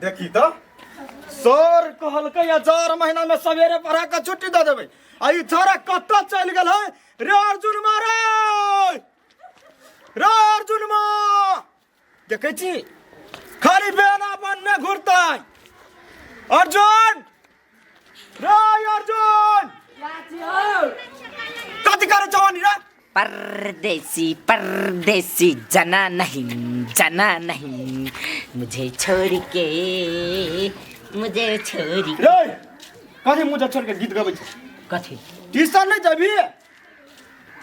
देखी तऽ सर कहलकै या 4 महीना में सवेरे पढ़ा के छुट्टी दऽ देबै, आ ई छोरा कतऽ चलि गेल है? रे अर्जुन मा, रे रे अर्जुन मा, देखै छी खाली बेना बनने घुरतै। अर्जुन रे, अर्जुन, कथी करै छौ रे? परदेसी परदेसी, जाना नहीं, जाना नहीं मुझे छोड़ के, मुझे छोड़ के। रे, कथी मुझे छोड़ के गीत गबै छै? कथी? ट्यूशन नहि जेबही?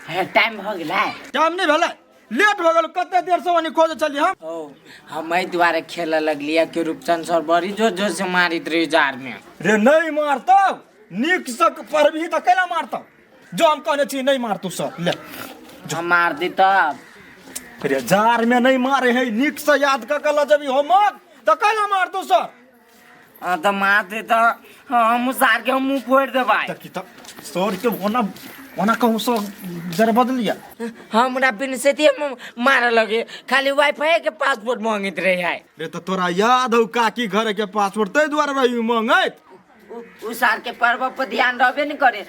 हे, टाइम हो गेलै। टाइम नहि भेलै, लेट भऽ गेल। कते देर से ओनी खोजे चली हम। ओ हम एहि दुआरे खेलऽ लगलियै कि रूपचंद सर बड़ी जोर जोर से मारित रही जार में। रे, नहि मारतौ? नीक से पढ़बही तऽ कैला मारतौ? जो, हम कहने छी नहि मारतौ सर, ले। हम मार दी तब? रे, जार में नहीं मारे है। नीक से याद कऽ के लऽ जेबही होमवर्क तऽ कैला मारतौ सर? हाँ, तऽ मार दे तऽ हम सार के मुंह फोड़ देबै। देखी तऽ, सर के ओना ओना कहूँ सर जरा बदलिया। हमरा बिन से मारे लगे, खाली वाईफाई के पासवर्ड मांगैत रहे है। रे, तऽ तोरा याद हौ काकी घर के पासवर्ड, ताहि दुआरे रही मंगैत। उ सार के पर्व पर ध्यान रहबे नहीं करे,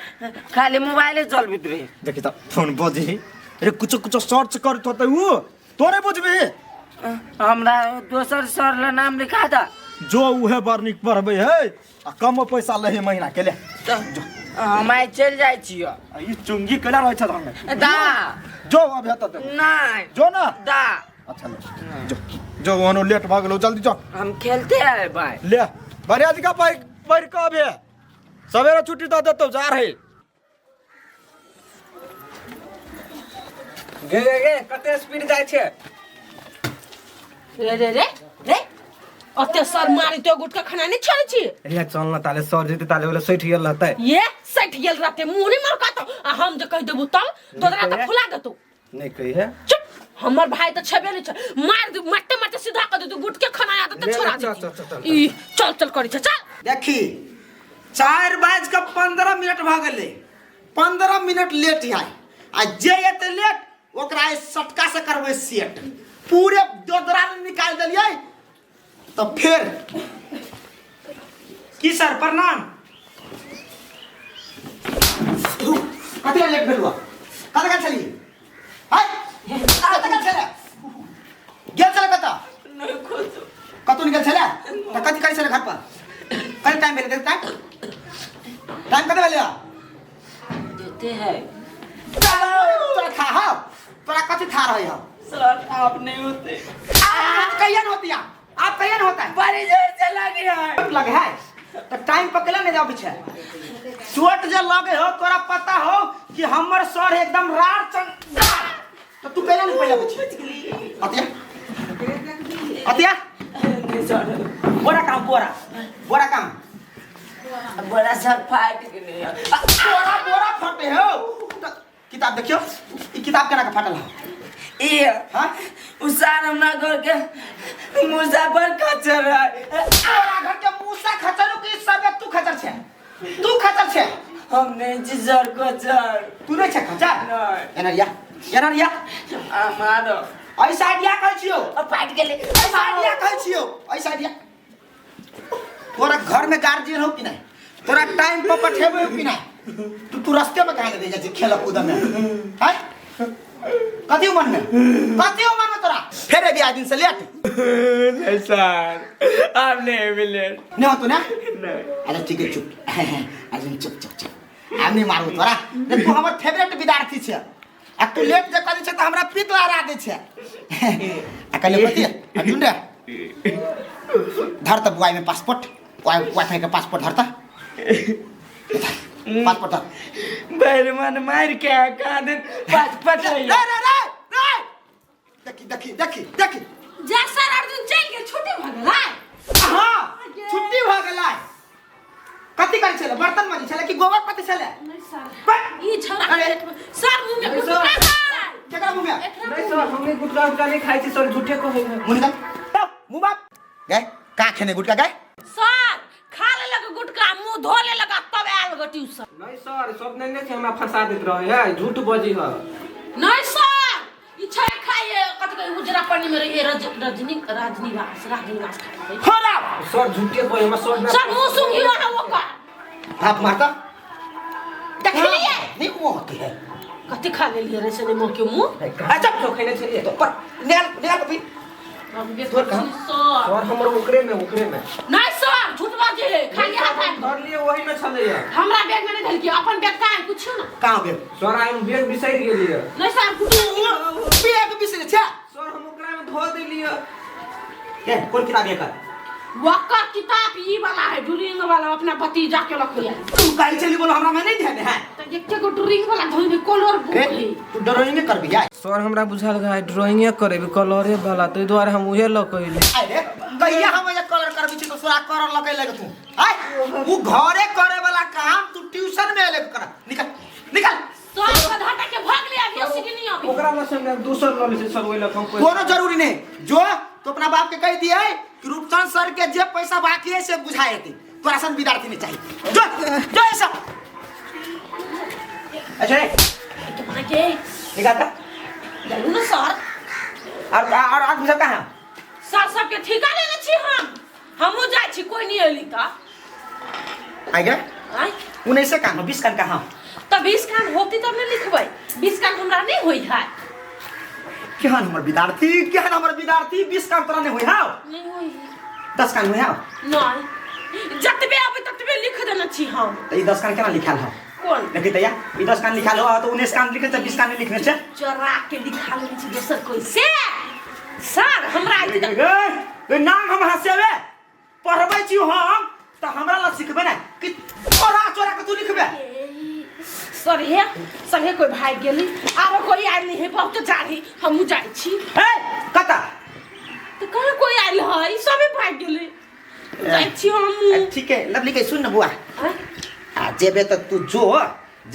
खाली मोबाइले चलबैत रहे। देखी तऽ, फोन बजे रे, कुछो कुछो सर्च करत होतै उ, तोरे बुझबही। हमरा दोसर सर ला नाम लिखा दा। जो, उहे बड़ नीक पढ़बै है आ कमो पैसा लै है महीना के ले। तऽ हम आइ चलि जाइ छियै। आ ई चुंगी केला रहै छै हमे? दा। जो, अब हेतौ तऽ। नहीं। जो ना। दा। अच्छा ले, जो जो, ओनो लेट भऽ गेलौ, जल्दी जो। हम खेलते आए भाई। ले, बढ़िया जी का पढ़ पढ़ कऽ अबे, सवेरे छुट्टी दऽ देतौ, जा रहे। गे गे गे, कते स्पीड जाइ छै? रे रे रे रे, ओते सर मारी तो गुटका खाना नहीं छोड़े छी। रे, चल ना ताले, सर जेते ताले बोले सठि गेल रहतै। ये सठि गेल रहते, मुंह नहीं मरका तो आ हम जे कह देबू तब तोरा तऽ फुला देतौ। नहीं कही है। चुप, हमर भाई तऽ छेबे नहीं छै, मार दे, मारते मारते सीधा कर देतौ, गुटके खाना आदत रे, छोड़ा चल, देती। चल, चल, चल। ई चल चल करै छै, चल। देखी, 4 बाजि कऽ 15 मिनट भऽ गेलै, 15 मिनट लेट है। आ जे एते लेट, ओकरा आइ सटका से करबै सेट। पूरे दोदरा निकालि देलियै तऽ फेर की सर, प्रणाम। कथी लेट भेलुआ? कतऽ गेल छली? हाय, कतऽ गेल छले? गेल छले कतऽ? कतौ नहि गेल छले तऽ कथी करै छले घर पर? कते टाइम भेलै? टाइम, टाइम कते भेलै? देते है। तोरा खा हौ, तोरा कथी था रहे हौ? सर, आप नहीं होते। आप कहिया न होती, आप कहिया न होता है? बड़ी जोर से लगे है। चोट लगे है तो टाइम पकड़ा नहीं जाओ पीछे। चोट जे लगे हो, तोरा पता हो कि हमर सर एकदम रार चंदा, तो तू पहले नहीं पहले पीछे अतिया अतिया। बोरा काम, बोरा, बोरा काम। बड़ा सर फाट गेलै। बोरा, बोरा फटे हो तो किताब देखियो, ई किताब केना के फाटल है? ई हाँ। उ सर हमरा घर के मूसा पर खचर है। तोरा घर के मूसा खचरो की सब? तू खचर छे, तू खचर छे। हम नहीं छी सर खचर। तू नहीं छे खचर? नहीं। एना रिया, एना रिया। आ मारो। ऐसा आइडिया कहै छियो। फाटि गेलै। ऐसा आइडिया कहै छियो, ऐसा आइडिया। तोरा घर में गार्जियन हो कि नहीं? तोरा टाइम पर पठेबे हो कि नहीं? तू तू रास्ते में काहे दे जाइ छी खेल कूद में? हैं, कथी उमर में, कथी उमर में तोरा फेर अभी आइ दिन से लेट? नहीं सर, आप नहीं मिले। नहीं हो तू ना? नहीं। अच्छा ठीक है, चुप अच्छा, चुप चुप चुप, आब नहीं मारू तोरा। रे, तू हमर फेवरेट विद्यार्थी छे आ तू लेट जे करै छे तऽ हमरा पित्त लहरा दै छे। आ कहले कथी अर्जुन रे, धर तऽ बुआई में पासपोर्ट, वाईफाई के पासपोर्ट धर तऽ, पासपोर्ट धर। भरि मन मारि के कहा दिन पाँच पट। रे रे रे रे, देखी देखी देखी देखी। जा सर, अर्जुन चलि गेल, छुट्टी भऽ गेलै। हाँ, छुट्टी भऽ गेलै। कथी करै छलै? बर्तन माजै छलै कि गोबर पति छलै? नहीं सर। बट! ई छौड़ा अरे। सर, मुँह में नहीं, गुटखा सर। है। केकरा मुँह में? एकरा। नहीं सर, हमने गुटखा उटका नहीं खाई थी सर, झूठे को है। मुँह निकाल, मुँह बाप गए का खेने गुटका गए? सर, खा लेलक गुटखा, मुँह धो लेलक आ तब आयल गो ट्यूशन। नहीं सर, सब नहीं नहीं, हमरा फंसा देत रहे है, झूठ बजी है। नहीं सर, ई छै खाइए कथी कहै उजरा पानी में रही रजनी राजनिवास राजनिवास खाई खराब सर झूठे कोई हम सर सर मुंह सुंघी रहा ओकर हाथ मारता देखलिए नहीं वो होती है कथी खा लेलिए रे से मुंह के मुंह अच्छा तो खेने छलिए तो पर निकाल निकाल कॉपी हम तोर कहाँ? सर सर हमर ओकरे में नहीं सर झूठ बाजे है खाली हाथ आबि धर लिए वही में छलैया हमरा बैग में नहीं धलकी अपन बैग कहाँ है पूछियो ना कहाँ bag sir I am bag बिसरि गेलिए नहीं सर तू बैग बिसरि छै सर हम ओकरा में धो देलिए के कोन किताब एकर वकर किताब ई वाला है ड्राइंग वाला अपना भतीजा के लखिया तू काहे चली बोलो हमरा में नहीं ध्यान है तो एके गो ड्राइंग वाला धोई में कलर बुक ए, है तू ड्राइंग करबी आय सर हमरा बुझाल गए ड्राइंगे करेबी कलरे वाला तो दुआरे हम उहे ल कइले अरे कहिया हम ये कलर करबी छी तो सोरा कलर लगे लगे तू आय उ घरे करे वाला काम तू ट्यूशन में ले कर निकल निकल सर गधा के भाग ले अभी सीढ़ी नहीं अभी ओकरा में से दोसर ल ले सर ओइ ल हम कोनो जरूरी नहीं जो तो अपना बाप के कह दिए कि रूपचंद सर के जे पैसा बाकी है से बुझाए दे तोरा सन विद्यार्थी नहीं चाहिए जो जो ऐसा अच्छा रे के मां के निकाल का जानू ना सर और आदमी सब कहाँ सर सबके ठिका लेने छी हम हमहू जाइ छी कोई नहीं एली त आ गया आय 19 कान 20 कान कहाँ त 20 कान होती तब ने लिखबै 20 कान हमरा नहीं होई है केहन हमर विद्यार्थी केहन हमर विद्यार्थी 20 कान तोरा नहीं होई हाउ नहीं होई 10 कान होई हाउ नहीं जतबे आबै ततबे लिख देने छी हम त ई 10 कान केना लिखाल हौ कोन देखी तैया ई 10 कान लिखाल हौ त 19 कान लिखने छै 20 कान नहीं लिखने छै चोरा के लिखा लेने छी दोसर कोई से सर हमरा आइ तक ए नाम हम हंसेबे पढ़बै छी हम त हमरा ला सिखबे ना कि चोरा चोरा के तू लिखबे सर हे सर हे कोई भाग गेली आरो कोई आयल नहीं है बहुत जारी हमहू जाइ छी ए कता तो कहाँ कोई आयल है सबे भाग गेली जाइ छी हमहू ठीक है लवली के सुन न बुआ आँय? आ जेबे त तू जो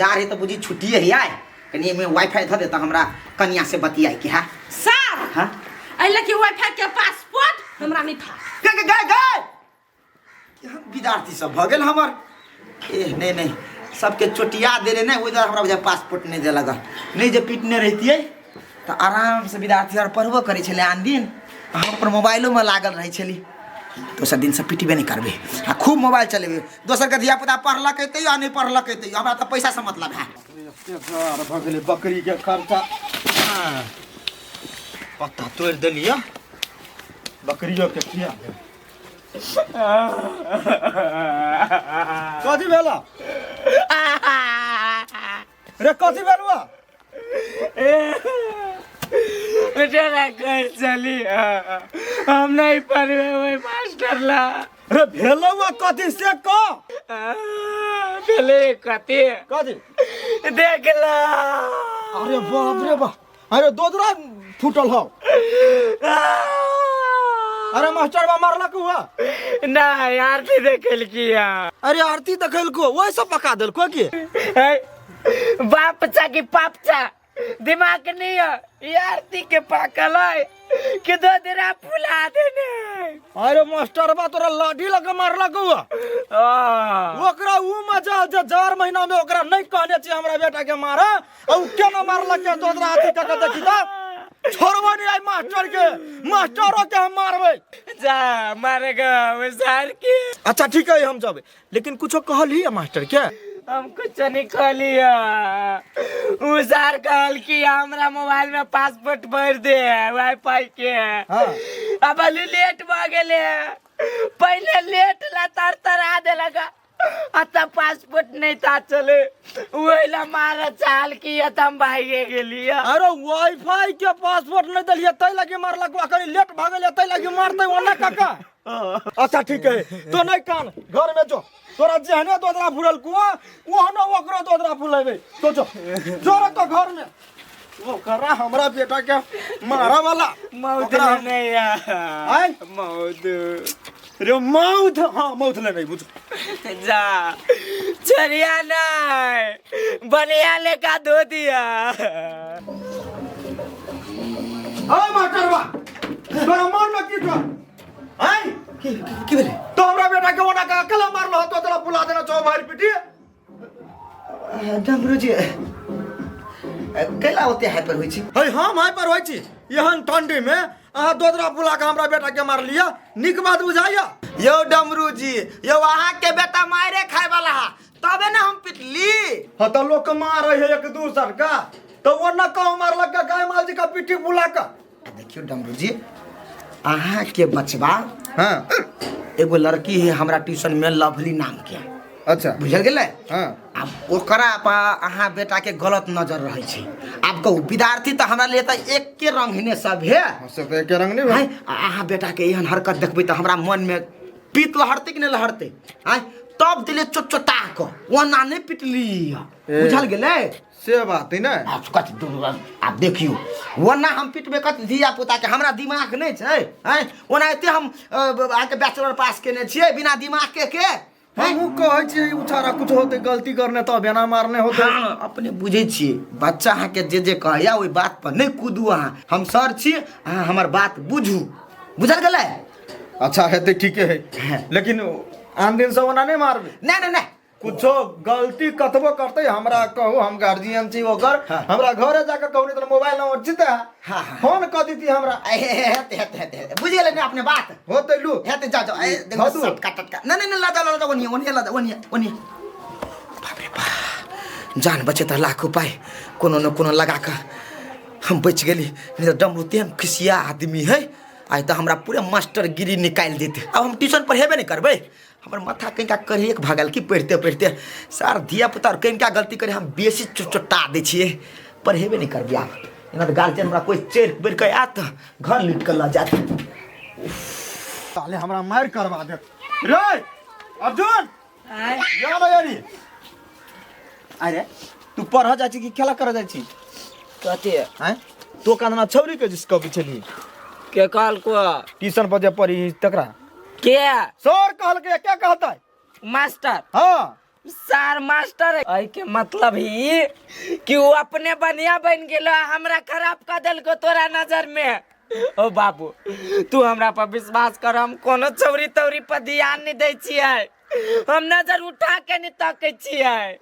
जा रही त बुझी छुट्टी है आय कनी में वाईफाई ध देता हमरा कनिया से बतियाई के हां सर हां एहि लए कि वाईफाई के पासपोर्ट हमरा नहीं था गए गए गए केहन विद्यार्थी सब भऽ गेल हमर ए नहीं नहीं सबके चोटिया देले नहीं ओहि दुआरे हमरा बुझाय पासपोर्ट नहीं देलक नहीं जे पीटने रहितियै तऽ आरामसँ विद्यार्थी आर पढ़बो करै छलै आन दिन हम अपन मोबाइलोमे लागल रहै छली दोसर दिनसँ पिटबे नहि करबै आ खूब मोबाइल चलेबै दोसरके धियापुता पढ़लकै तैयो आ नहि पढ़लकै तैयो हमरा तऽ पैसासँ मतलब है भऽ गेलै बकरीके खर्चा पत्ता तोड़ि देलियै बकरियो के खिया देबै कथी भेला रे कथी भेलुआ जरा कर चली हम नहीं पढ़बे वही मास्टर ला रे भेलुआ कथी से कह भेले कथी कथी देख ला अरे बाप रे बाप अरे दोदरा फूटल हौ अरे मास्टर बा मारलक हुआ नहीं आरती देखल किया अरे आरती देखलको वही सब पका देलको की बाप चा की पाप चा दिमाग नहीं है ये आरती के पाकल है कि दो दिन फुला देने अरे मास्टर बा तोरा लाठी लग मारलक हुआ ओकरा उ मजा जे 4 महीना में ओकरा नहीं कहने छी हमरा बेटा के मारा आ उ केना मारलक के दोदरा हाथी कक देखी त छोड़बो नहीं आई मास्टर के मास्टरो के हम मारबै जा मारेगा वो सर के अच्छा ठीक है हम जब लेकिन कुछो कहल ही मास्टर के हम कुछ नहीं कहलिया उ सर कहल कि हमरा मोबाइल में पासपोर्ट भर दे वाईफाई के हाँ। अब लेट भ गेले पहले लेट ला तर तर आ देलक अतः पासपोर्ट नहीं था चले वही मारा चाल की हम भागे गेलिया अरे वाईफाई के पासपोर्ट नहीं देलिए तै लगी मारलक कनी लेट भ गेलिए तै लगी मारतै ओना काका अच्छा ठीक है तो नहीं कान घर में जो तोरा जेहने दोदरा फुलल कुआ ओहनो ओकरो दोदरा फुलेबै तो जो जोरे तो घर में ओकरा हमरा बेटा के मारा वाला मौत नहीं आय मौत रे मौत हाँ मौत ले नहीं बुझ जा चरिया नहीं बनिया लेका धो दिया अरे मास्टरवा तोरा मन में की छौ आय की भेलै तो हमरा बेटा के ओना के अकेला मारलो तो तोरा बुला देना छौ मारि पिटी डमरू जी कैला ओते हाइपर होइ छी है हम हाइपर होइ छी एहन ठंडी में अहाँ दोदरा बुला के हमरा बेटा के मारलियै नीक बात बुझाइया यौ डमरू जी यौ अहाँके बेटा मारे खाय वाला हा तबे ने हम पिटली हाँ तो लोग के मारे है एक दूसर का तो वो न कहूँ मारलक का गाय माल जी का पिट्ठी बुला का देखियो डमरू जी अहाँके बचबा हाँ एगो लड़की है हमरा ट्यूशन में लवली नाम के अच्छा बुझल गेलै हाँ आब ओकरा पर अहाँ बेटाके गलत नजर रहै छै आब कहू विद्यार्थी तऽ हमरा लिए तऽ एके रंग ही ने सब है से तऽ एके रंग नहीं आँय, आ अहाँ बेटाके एहन हरकत देखबै तऽ हमरा मनमे पीत लहरतै कि नहि लहरतै आँय तब दिले चोट चोटा कऽ ओना नहि पिटली बुझल गेलै से बात है ने आब कथी आब देखियौ ओना हम पिटबै कथी धिया पुताके हमरा दिमाग नहि छै आँय ओना एते हम अहाँके बैचलर पास केने छियै बिना दिमागके के हमहूँ कहै छियै ई उछारा कुछ होतै गलती करने तब एना मारने होतै हँ अपने बुझै छियै बच्चा अहाँके जे जे कहैया ओहि बात पर नहि कूदू अहाँ हम सर छी अहाँ हमर बात बुझू बुझल गेलै अच्छा हेतै ठीके है हाँ। लेकिन आन दिन से ओना नहि मारबै नहि नहि नहि कुछो गलती कतबो करतै हमरा कहू हम गार्जियन छी ओकर हाँ। हमरा घरे जाके कहू नहि तऽ मोबाइल नंबर जीते हाँ, हाँ। फोन कऽ देती हमरा ए, हे, हे, हेतै हेतै हेतै हेतै। बुझि गेलै ने अपने बात होतै लू हेतै जा जाओ ए, देखो धऽ दू। सटका टटका नहि नहि नहि लऽ जाओ लऽ जाओ ओनिए ओनिए लऽ जाओ ओनिए ओनिए बाप रे बाप जान बचे तऽ लाख उपाय कोनो ने कोनो लगा कऽ हम बचि गेली नहि तऽ डमरू तेहन खिसिया आदमी है आइ तऽ हमरा पूरे मास्टरगिरी निकालि देतै आब हम ट्यूशन पढ़ेबे नहि करबै हमर माथा कनिका करिएके भऽ गेल कि पढ़िते पढ़िते सार धिया पुता आओर कनिका गलती करे हम बेसी चोटा दै छियै पढ़ेबे नहि करबै आब एना तऽ गार्जियन हमरा कोइ चढ़ि बढ़ि कऽ आयत घर लूटि कऽ लऽ जायत साले हमरा मारि करवा देत रे अर्जुन या ना यारी अरे तू पढ़ जाइ छी कि खेला कर जाइ छी कथी आँय तो कांदना छौरी के जिसको बिछली के कहलको ट्यूशन पर जे पढ़ी तकरा के सर कहलकै क्या कहतै मास्टर हाँ सर मास्टर एहि के मतलब ही कि वो अपने बढ़िया बन गेलो आ हमरा खराब कर देलको तोरा नजर में ओ बाबू तू हमरा पर विश्वास कर हम कोनो चौरी तौरी पर ध्यान नहीं दै छियै हम नजर उठा के नहीं तकै छियै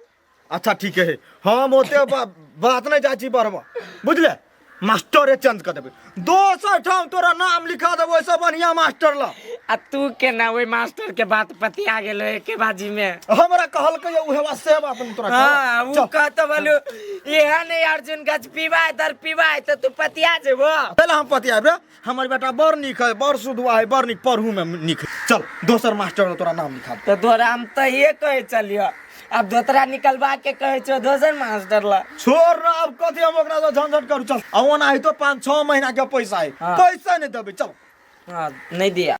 अच्छा ठीक है हम ओते बात नहीं जाइ छी पढ़बऽ बुझले मास्टरे चेंज कर देबै दोसर ठाम तोरा नाम लिखा देबो ओहिसँ बढ़िआँ मास्टर ल आ तू केना ओहि मास्टर के बात पतिया गेलो एके बाजी में हमरा कहलकै उहे बात से बात हम तोरा हाँ कहब। उ चल कहतो बोलू इहा नहीं अर्जुन गछ पीवा दर पीवा तो तू पतिया जेबो पहिले हम पतियाब रे हमर बेटा बड़ नीक है बड़ सुधुआ है बड़ नीक पढ़ू में नीक है चल दोसर मास्टर ल तोरा नाम लिखा दे तो तोरा हम तो ये कहे चलियो अब दोतरा निकलवा के कहे छो दोसर मास्टर ला छोड़ ना अब कथी हम ओकरा से झंझट करू चल आ ओना है तो 5-6 महीना के पैसा है हाँ। पैसा नहीं देबै चल हाँ नहीं दिया